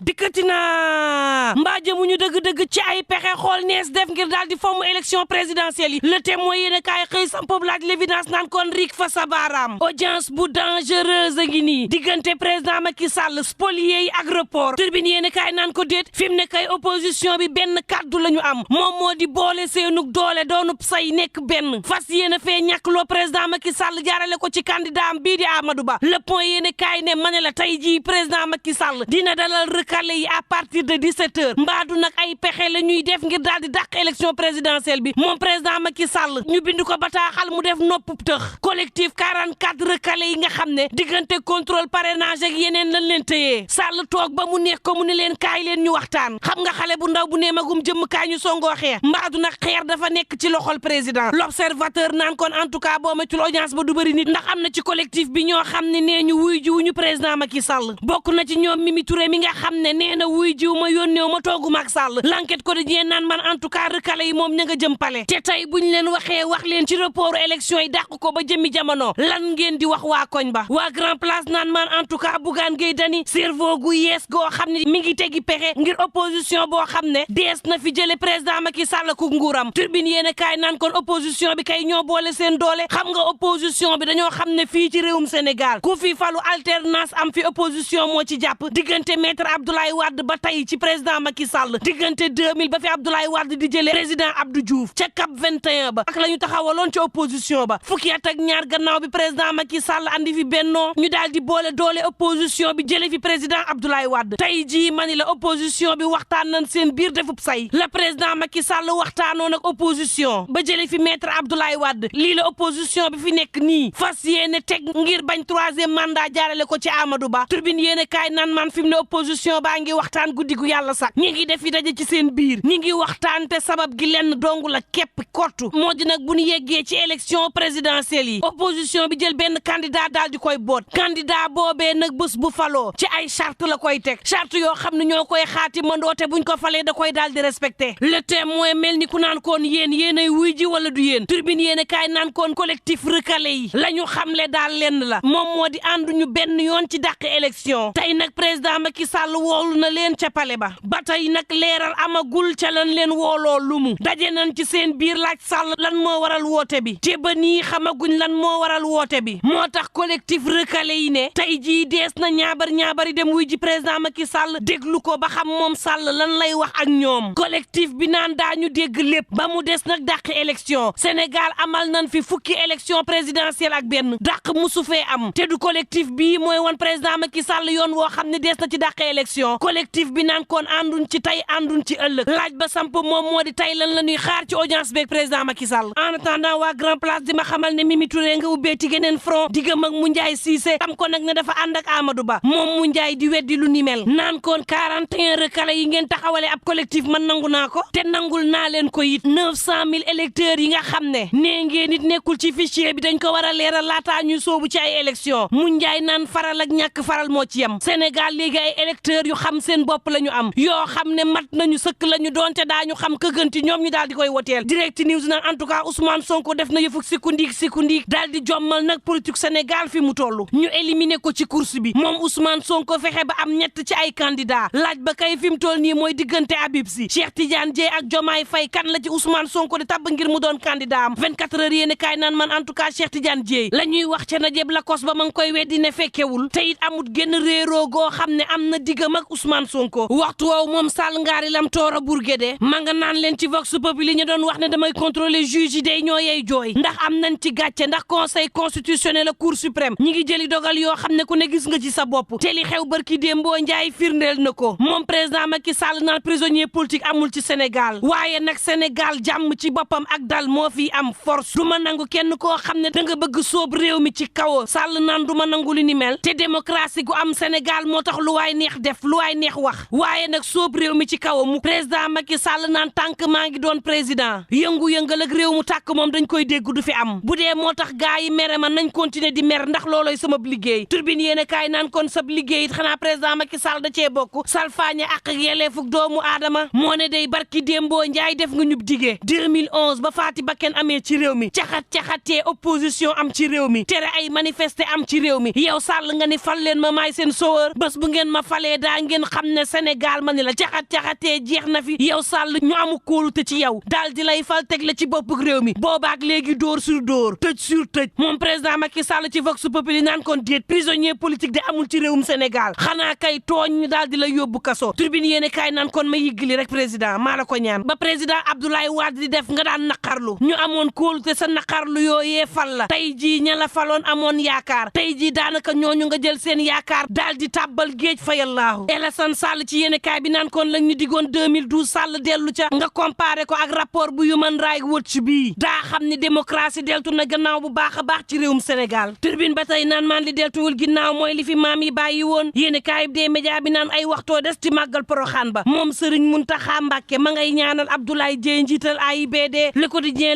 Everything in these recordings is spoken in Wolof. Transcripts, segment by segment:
dikkati na mbaa jëmuñu dëgg-dëgg ci ay pexe xool nees def ngir daal di fomm élection présidentielle yi Le Témoin yéen a kaay xëy sampob laaj l'évidence naan kon rik fa sa baaraam audience bu dangereuse a ngi nii diggante président Macky Sall spolié yi ak report Tribune yéen a kaay naan ko déet fi mu ne kay opposition bi benn kaddu la ñu am moom moo di boole seenug doole doonub say nekk benn fas yéen a fee ñàkkloo président Macky Sall jaarale ko ci candidat am bii di Amadou Ba Le Point yéen a kaay ne ma ne la tey jii président Macky Sall dina dalal recalé yi à partir de 17h mbaadu nag ay pexe la ñuy def ngir daal di dàq élection présidentielle bi moom président Macky Sall ñu bind ko bataaxal mu def noppub tëx collectif 44 recalé yi nga xam ne diggante contrôle parrainage ak yeneen lañ leen tëyee Sall toog ba mu neex ko mu ne leen kaay leen ñu waxtaan xam nga xale bu ndaw bu nee magum jëmm kaay ñu songoo xeex mbaadu nag xeer dafa nekk ci loxol président l'observateur naan kon en tout cas boo matul audience ba du bëri nit ndax am na ci collectif bi ñoo xam ne nee ñu wuy jiwuñu président Macky Sall bokk na ci ñoom Mimi Touré mi nga xam ne nee na wuy jiw ma yónneew ma toogu mag Sall l'enquête quotidien naan man en tout cas recalé yi moom ña nga jëm pale te tey buñ leen waxee wax leen ci report élection yi dàq ko ba jëmmi jamono lan ngeen di wax waa koñ ba waa grand place naan man en tout cas Bougane Gueye Dany cerveau gu yees goo xam ne mi ngi tegi pexe ngir opposition boo xam ne dees na fi jële président Macky Sall ku nguuram Tribune yéen a kaay naan kon opposition bi kay ñoo boole seen doole xam nga opposition bi dañoo xam ne fii ci réewum Sénégal ku fi falu alternance am fi opposition moo ci jàpp diggante maître Abdoulaye Wade ba tey ci président Macky Sall diggante 2000 ba fi Abdoulaye Wade di jëlee président Abdou Diouf ca CAP 21 ba ak la ñu taxawaloon ci opposition ba fukki at ak ñaar gannaaw bi président Macky Sall andi fi bennoo ñu daal di boole doole opposition bi jëlee fi président Abdoulaye Wade tey jii mani la opposition bi waxtaan nañ seen biir defub say la président Macky Sall waxtaanoon ak opposition ba jëlee fi maître Abdoulaye Wade lii la opposition bi fi nekk nii fas yéene teg ngir bañ troisième mandat jaarale ko ci Amadou Ba Tribune yéene kaay naan man fi mu ne opposition baa ngi waxtaan guddi gu yàlla sax ñi ngi def yi daje ci seen biir ñi ngi waxtaan te sabab gi lenn dong la képp kottu moo di nag bu ñu yeggee ci élection présidentielle yi opposition bi jël benn candidat daal di koy boot candidat boobee nag bés bu faloo ci ay charte la koy teg charte yoo xam ne ñoo koy xaati mandoote buñ ko falee da koy daal di respecté Le Témoin mel ni ku naan koon yéenay wuy ji wala du yéen Tribune yéene kaay naan koon collectif recalé yi la ñu xamle daal lenn la moom moo di ànduñu benn yoon ci dàq élection tey nag président Macky Sall woolu na leen ca pale ba tey nag leeral amagul ca lan leen wooloo lumu daje nañ ci seen biir laaj Sall lan moo waral woote bi te ba nii xamaguñ lan moo waral woote bi moo tax collectif recalé yi ne tey jii dees na ñaabari dem wuy ji président Macky Sall déglu ko ba xam moom Sall lan lay wax ak ñoom collectif bi naan daañu dégg lépp ba mu des nag dàq élection Sénégal amal nañ fi fukki élection présidentielle ak benn dàq musu fee am te du collectif bii mooy wan président Macky Sall yoon woo xam ne dees na ci dàq élection collectif bi naan kon ànduñ ci tey ànduñ ci ëllëg laaj ba samp moom moo di tey lan la ñuy xaar ci audience beeg président Macky Sall en attendant waa grand place di ma xamal ne Mimi Touré nga ubbeeti geneen front diggam ak Moundiaye Cissé xam ko nag ne dafa ànd ak Amadou Ba moom Moundiaye di weddi lu ni mel naan kon 41 recalé yi ngeen taxawale ab collectif man nangu naa ko te nangul naa leen ko it 900 000 électeurs yi nga xam ne nee ngeen it nekkul ci fichier bi dañ ko war a leeral laataa ñuy soobu ci ay élection Moundiaye naan faral ak ñàkk faral moo ci yem Sénégal léegi ay électeurs yu xam seen bopp la ñu am yoo xam ne mat nañu sëkk la ñu doon te daañu xam këgënti ñoom ñu daal di koy woteel Direct News naan en tout cas Ousmane Sonko def na yëfuk sikundiik daal di jommal nag politique Sénégal fi mu toll ñu éliminer ko ci course bi moom Ousmane Sonko fexe ba am ñett ci ay candidat laaj ba kay fi mu toll nii mooy diggante Habib Sy Cheikh Tidiane Dièye ak Diomaye Faye kan la ci Ousmane Sonko di tabb ngir mu doon candidat am 24 heures yéene kaay naan man en tout cas Cheikh Tidiane Dièye la ñuy wax ca najeb la kos ba ma ngi koy weddi ne fekkewul te it amut génn réeroo goo xam ne am na diggam ak Ousmane Sonko waxtu woowu moom Sall ngaari lam toora Bourguédé ma nga naan leen ci Vox Populi ñu doon wax ne damay contrôler juge yi day ñoo yey jooy ndax am nañ ci gàcce ndax conseil constitutionnel ak cour suprême ñi ngi jëli dogal yoo xam ne ku ne gis nga ci sa bopp te li xew barki démboo Njaay firndeel na ko moom président Macky Sall naan prisonnier politique amul ci Sénégal waaye nag Sénégal jàmm ci boppam ak dal moo fi am force du ma nangu kenn koo xam ne da nga bëgg sóob réew mi ci kaw Sall naan du ma nangu li ni mel te démocratie gu am Sénégal moo tax lu waay neex def lu waay neex wax waaye nag sóob réew mi ci kaw mu président Macky Sall naan tànk maa ngi doon président yëngu-yëngal ak réew mu tàkk moom dañ koy dégg du fi am bu dee moo tax gaa yi mere ma nañ continuer di mer ndax looloy sama liggéey turbine yéene kaay naan kon sab liggéey it xanaa président Macky Sall da cee bokk salfaañe ak yelleefuk doomu aadama moo ne day barki démboo Njaay def nga ñub digee 2011 ba faati bakken amee ci réew mi caxatee opposition am ci réew mi tere ay manifester am ci réew mi yow Sall nga ni fal leen ma maay seen sowër bés bu ngeen ma falee média ngeen xam ne Sénégal ma ni la caxat-caxatee jeex na fi yow Sall ñu amu kóolute ci yow daal di lay fal teg la ci bopp réew mi boobaak léegi dóor sur dóor tëj sur tëj moom président Macky Sall ci Vox Populi naan kon déet prisonnier politique de amul ci réewum Sénégal xanaa kay tooñ ñu daal di la yóbbu kaso Tribune yéene kaay naan kon ma yiggali rek président maa la ko ñaan ba président Abdoulaye Wade di def nga daan naqarlu ñu amoon kóolute sa naqarlu yooyee fal la tey jii ña la faloon amoon yaakaar tey jii daanaka ñooñu nga jël seen yaakaar daal di tàbbal géej fayallaahu Alassane Sall ci yéene kaay bi naan kon lañ ñu digoon 2012 Sall dellu ca nga comparé ko ak rapport bu Human Rights Watch bii daa xam ni démocratie deltu na gannaaw bu baax a baax ci réewum Sénégal Tribune ba tey naan maan li deltuwul ginnaaw mooy li fi maam yi bàyyi woon yéene kaay bi dee média bi naan ay waxtoo des ci màggal Poroxaan ba moom Serigne Mountakha Mbacké ma ngay ñaanal Abdoulaye Dieye njiital AIBD Le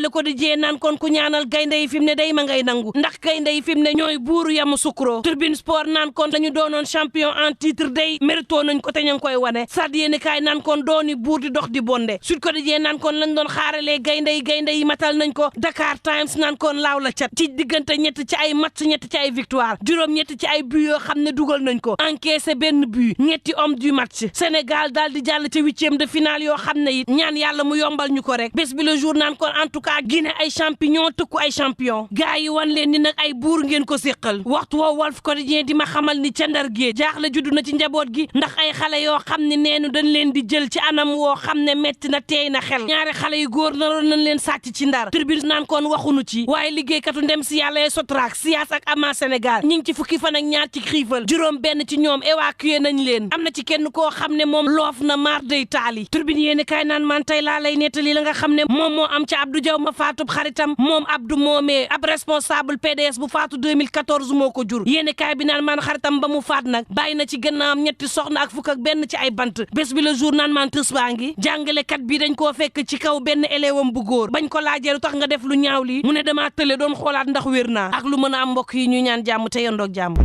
Quotidien naan kon ku ñaanal gaynde yi fi mu ne day ma ngay nangu ndax gaynde yi fi mu ne ñooy buuru yamu sukro Tribune Sport naan kon dañu doonoon champion en titre day mérito nañ ko te ña ngi koy wane sad yéene kaay naan kon dooni buur di dox di bonde Sud Quotidien naan kon lañ doon xaaralee gaynde yi matal nañ ko Dakar Times naan kon laaw la cat ci diggante ñett ci ay match ñett ci ay victoire juróom ñett ci ay but yoo xam ne dugal nañ ko encaissé benn but ñetti homme du match Sénégal daal di jàll ci 8e de finale yoo xam ne it ñaan yàlla mu yombal ñu ko rek bés bi le jour naan kon en tout cas Guinée ay champignon tëkku ay champion gars yi wan leen ni nag ay buur ngeen ko séqal waxtu woo Walf Quotidien di ma xamal ni ca Ndar géej jaaxle juddu na ci njaboot gi ndax ay xale yoo xam ne neenu dañ leen di jël ci anam woo xam ne metti na teey na xel ñaari xale yu góor naroon nañ leen sàcc ci Ndar Tribune naan kon waxunu ci waaye liggéeykatu ndem si yàlla ye Sotrac Sias ak Ama Sénégal ñi ngi ci fukki fan ak ñaar ci xiifal juróom benn ci ñoom évacué nañ leen am na ci kenn koo xam ne moom loof na maar day taali Tribune yéeni kaay naan man tey laa lay nettali la nga xam ne moom moo am ci Abdou Diaw ma faatub xaritam moom Abdou moomee ab responsable PDS bu faatu 2014 moo ko jur yéeni kaay bi naan man xaritam ba mu faat nag bàyyi na ci gannaawam ñetti soxna ak fukk ak benn ci ay bant bés bi le jour naan man tës baa ngi jàngalekat bi dañ koo fekk ci kaw benn élève am bu góor bañ ko laajee lu tax nga def lu ñaaw lii mu ne damaa tële doon xoolaat ndax wér naa ak lu mën a am mbokk yi ñu ñaan jàmm te yendoog jàmm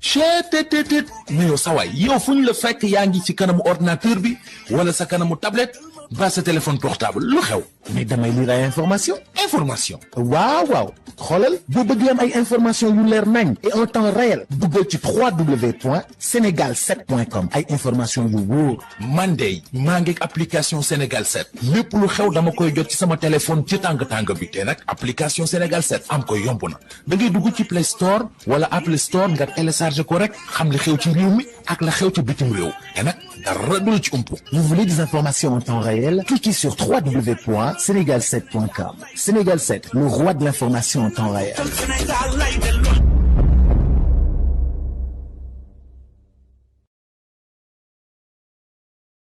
chetttt mais yow sawaay yow fu ñu la fekk yaa ngi ci kanamu ordinateur bi wala sa kanamu tablette ba sa téléphone portable lu xew mais damay lire ay information waaw xoolal boo bëgg am ay information yu leer nañ et en temps réel duggal ci www.senegal7.com ay information yu wóor man de maa ngi application Sénégal 7 lépp lu xew dama koy jot ci sama téléphone ci tàng bi te nag application Sénégal 7 am ko yomb na da ngay dugg ci Play Store wala Apple Store nga télécharger ko rek xam li xew ci réew mi ak la xew ci bitim réew te nag dara du la ci umpu. Vous voulez des informations en temps réel? Cliquez sur www.senegal7.com. Sénégal 7, le roi de l'information en temps réel.